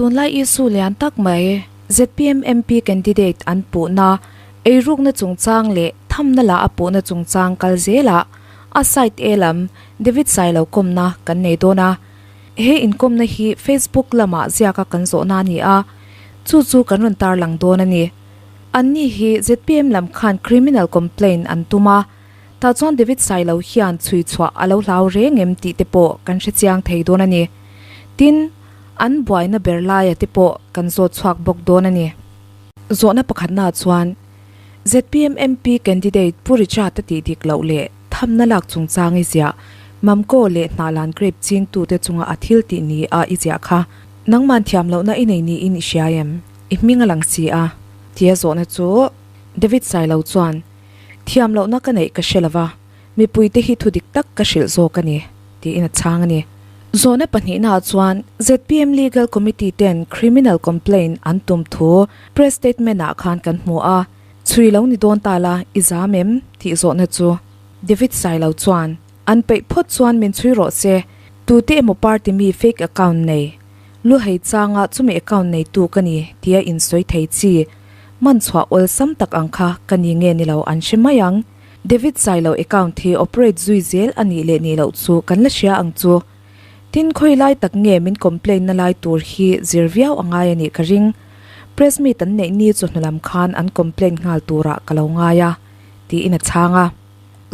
Tunlai issue lian tak mai, zpm MP candidate an puhna, eirukna chungchang leh thamna lah a puhna chungchang kal zelah a side A lam David Sailo kawmna kan nei dawn a. He inkawmna hi Facebook lamah ziaka kan zawhna a ni a, chu chu kan rawn tarlang dawn a ni. Anni hi zpm lam khan criminal complaint an tum a, tah chuan David Sailo hian chhui chhuah a lo hlau reng em tih te pawh kan hre chiang thei dawn a ni. Tin, an buaina ber laia te pawh kan zawt chhuak bawk dawn a ni. Zawhna pakhatna chuan zpm MP candidate Pu Richard a tih dik loh leh thamna lak chungchang i ziah, Mamco leh Hnahlan grape chingtute chunga a thil tih ni a i ziah kha nangman thiam lohna i nei niin i hria em? I hming a lang si a, tia zawhna chu David Sailo chuan, Thiam lohna ka neih ka hre lova, mipuite hi thu dik tak ka hrilh zawk a ni, tiin a chhang a ni. Zawhna pahnihnaah chuan zpm Legal Committee ten criminal complaint an tum thu press statement-ah khan kan hmu a, chhui lo ni dawn ta la i zam em? tih zawhna chu David Sailo chuan, An peih phawt chuan min chhui rawh se, tute emaw party mi fake account nei, lu hei changa chumi account neitu ka ni tia insawi thei chi, man chhuah awlsam tak ang kha ka ni nge ni lo an hre mai ang. David Sailo account hi operate zui zel a nih leh nih loh chu kan la hria ang chu. Tin khawi lai tak nge min complain na lai tur hi zir viau a ngai a nih ka ring. Press meet an neih ni chu hnulam khan an complain nghal turah ka lo ngai a, tiin a chhang a.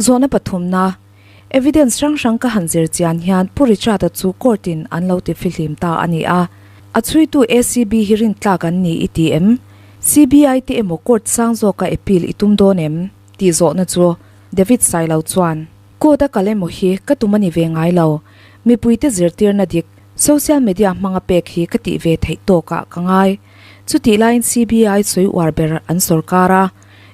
Zawhna pathumna, Evidence hrang hrang ka han zir chian hian Pu Richard-a chu court in an lo ti fihlim ta a ni a. A chhuitu ACB hi rintlak an ni i ti em? CBI te emaw court sang zawka appeal i tum dawn em? Tih zawhna chu David Sailo chuan, Court a kal emaw hi ka tum a ni ve ngai lo. Mipuite zirtirna dik social media hmanga pek hi ka tih ve theih tawkah ka ngai. Chutih laiin CBI sawi uar ber an sawrkar a,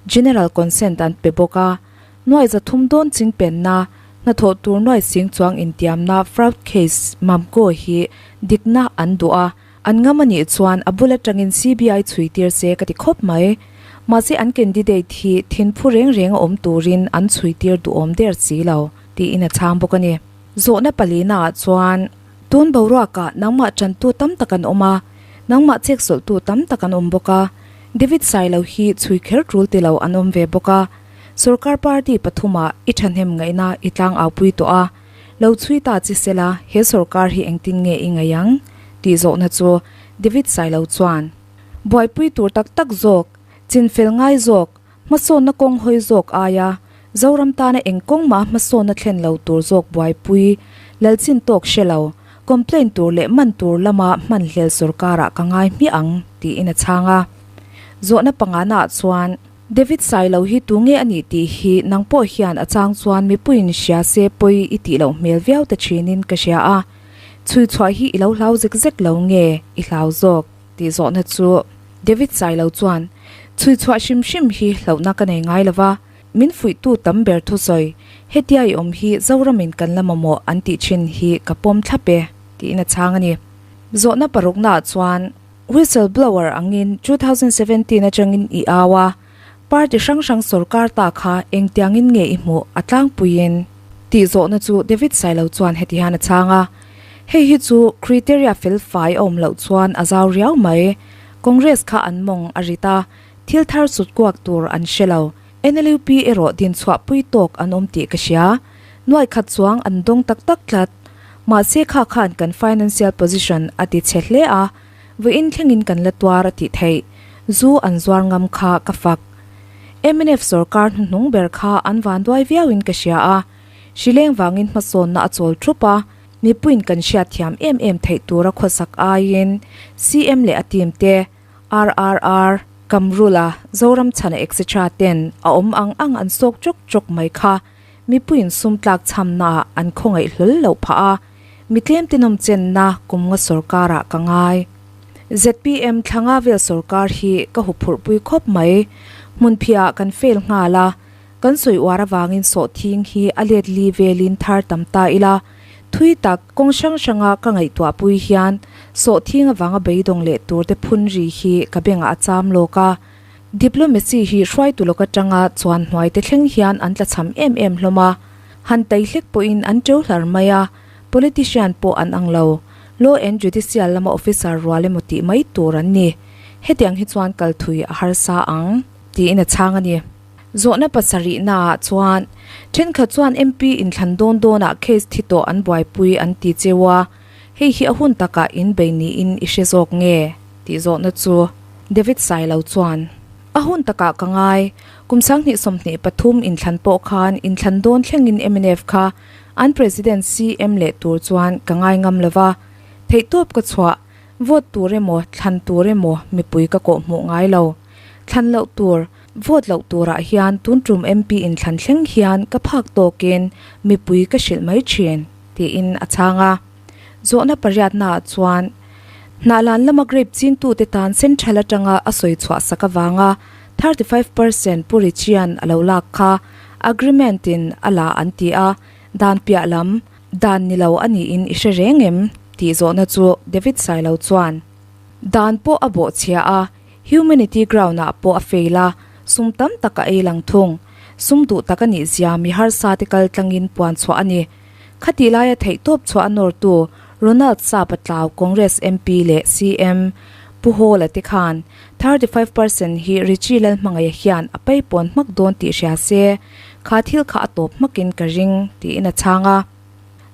general consent an pe bawk a. Nuai 300 dawn chingpenna, hnathawh tur nuai sing chuang intiamna fraud case Mamco hi dikna an duh a, an ngam a nih chuan a bul atangin CBI chhui tir se ka ti khawp mai. Mahse an candidate hi thinphu reng reng a awm turin an chhui tir duhawm der si lo, tiin a chhang bawk a ni. Zawhna palina ah chuan tun boruakah nangmah tantu tam tak an awm a, nangmah cheksawlhtu tam tak an awm bawk a, David Sailo hi chhui kher tul ti lo an awm ve bawk a, Sorkar party pathumah i thahnem ngaihna i tlang aupui tawh a, lo chhui ta chi sela he sorkar hi engtin nge i ngaih ang? tih zawhna chu David Sailo chuan, Buaipui tur tak tak zawk, chinfel ngai zawk, hmasawnna kawng hawi zawk aia Zoram tana eng kawng mah hmasawnna thlen lo tur zawk buaipui, lalchin tawk hre lo, complaint tur leh man tur lama hmanhlel sorkarah ka ngai hmiah ang, tiin a chhang a. Zawhna panganaah chuan. David Sailo hi tu nge a nih tih hi nang pawh hian a chang chuan mipuiin hria se pawi i tih loh hmel viau ta thinin ka hria a, chhui chhuah hi i lo hlau zek zek lo nge i hlau zawk tih zawhna chu David Sailo chuan chhui chhuah hrim hrim hi hlauhna ka nei ngai lova, min fuihtu tam ber thusawi hetia i awm hi Zoramin kan la mamawh an tih thin hi ka pawm thlap e tiin a chhang a ni. Zawhna paruknaah chuan. Whistle blower angin 2017 atangin i au a, party hrang hrang sorkar ta kha engtiangin nge i hmuh a tlangpuiin? Tih zawhna chu David Sailo chuan heti hian a chhang a, Hei hi chu criteria fel fai a awm loh chuan a zau riau mai. Congress kha an mawng a rit a, thil thar sut kuak tur an hre lo. NLUP erawh dinchhuahpui tawk an awm tih ka hria. Nuai khat chuang an dawng tak tak tlat. Mahse kha khan kan financial position a ti chhe hle a, vawiin thlengin kan la tuar a tih theih. Zu an zuar ngam kha ka fak. Mnf sorkar hnuhnung ber kha an vanduai viauin ka hria a, hrileng vangin hmasawnna a chawl thup a, mipuiin kan hriatthiam em em theih tura khawsak aiin CM leh a team te, RRR, Kamrula, Zoramchhana etc ten a awm ang ang an sawk chawk chawk mai kha. Mipuiin sum tlak chhamnaah an khawngaih hlawl loh phah a, mi tlem tenawm chenna kum nga sorkarah ka ngai. Zpm thlanga vel sorkar hi ka huphurhpui khawp mai. Hmunphiah kan fail nghal a, kan sawi uar avangin sawhthing hi a let li velin thar tam ta ila, thui tak kawng hrang hranga ka ngaihtuahpui hian sawhthing avanga beidawng leh turte phun ri hi ka bengah a cham lawk a. Diplomacy hi hruaitu lawk atanga chuan hnuai te thleng hian an tlachham em em hlawm a, han tai hlek pawhin an teu hlar mai a, politician pawh an ang lo. Law and Judicial lama officer rual emaw tih mai tur an ni. Hetiang hi chuan kal thui a harsa ang, tiin a chhang a ni. Zawhna pasarihnaah chuan thenkhat chuan MP inthlan dawn dawnah case thi tawh an buaipui an ti cheu a, hei hi a hun takah in bei niin i hre zawk nge? tih zawhna chu David Sailo chuan a hun takah ka ngai. Kum 2023 inthlan pawh khan inthlan dawn thlengin mnf kha an President CM leh tur chuan ka ngai ngam lo va, theihtawp ka chhuah, vote tur emaw thlan tur emaw mipui ka kawhhmuh ngai lo. Thlan loh tur, vote loh turah hian tun tum MP inthlan thleng hian ka phak tawkin mipui ka hrilh mai thin, tiin a chhang a. Zawhna pariatnaah chuan Hnahlan lama grape chingtute tan Central atanga a sawi chhuah sak avanga 35% Pu Richian a lo lak kha agreement in a la an ti a, dan piah lam dan ni lo a niin i hre reng em? tih zawhna chu David Sailo chuan dan pawh a bawhchhia a, Humanity ground ah pawh a fail a, sum tam tak a ei lang thung. Sum duh tak a nih zia mi harsa te kal tlangin puan chhuah a ni. Khatih laia theihtawp chhuah a nawrtu Ronald Sapa Tlau Congress MP leh CM Pu Hawla te khan 35% hi Richie Lalhmangaih hian a paipawn hmak dawn tih hria se, kha thil kha a tawp hmakin ka ring, tiin a chhang a.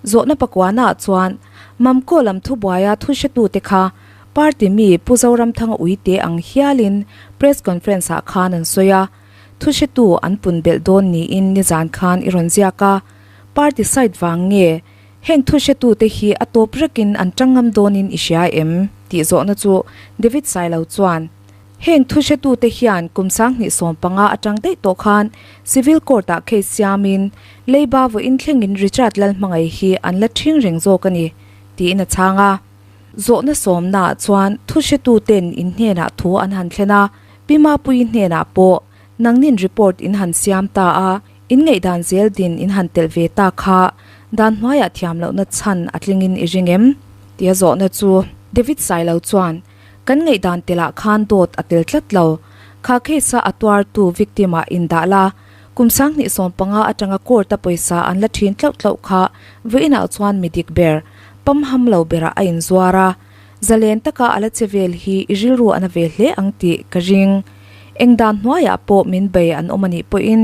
Zawhna pakuanaah chuan Mamkaw lam thubuaia thu hretute kha party mi Pu Zoramthanga uite ang hialin press conference-ah khan an sawi a, thu hretu an pun belh dawn niin nizan khan i rawn ziak a, party side vang nge heng thu hretute hi a tawp rekin an tang ngam dawnin i hria em? tih zawhna chu David Sailo chuan Heng thu hretute hian kum 2015 atang daih tawh khan Civil Court-ah case siamin leiba vawiin thlengin Richard Lalhmangaih hi an la ṭhing reng zawk a ni, tiin a chhang a. Zawhna sawmnaah chuan thu hretuten in hnenah thu an han thlen a, Pi Mapuii hnenah pawh nangnin report in han siam ta a, in ngaihdan zel din in han telh ve ta kha dan hnuaiah thiam lohna chhan a tlingin i ring em? tia zawhna chu David Sailo chuan Kan ngaihdan telah khan dawt a tel tlat lo. Kha case a a tuartu victim ah indah la, kum 2015 atanga court a pawisa an la thin tlauh tlauh kha vawiinah chuan mi dik ber, pamham lo berah a inzuar a. Zalen taka a la che vel hi i rilru a na ve hle ang tih ka ring. Eng dan hnuaiah pawh min bei an awm a nih pawhin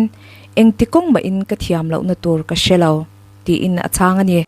engti kawng mahin ka thiam lohna tur ka hre lo, tiin a chhang a ni.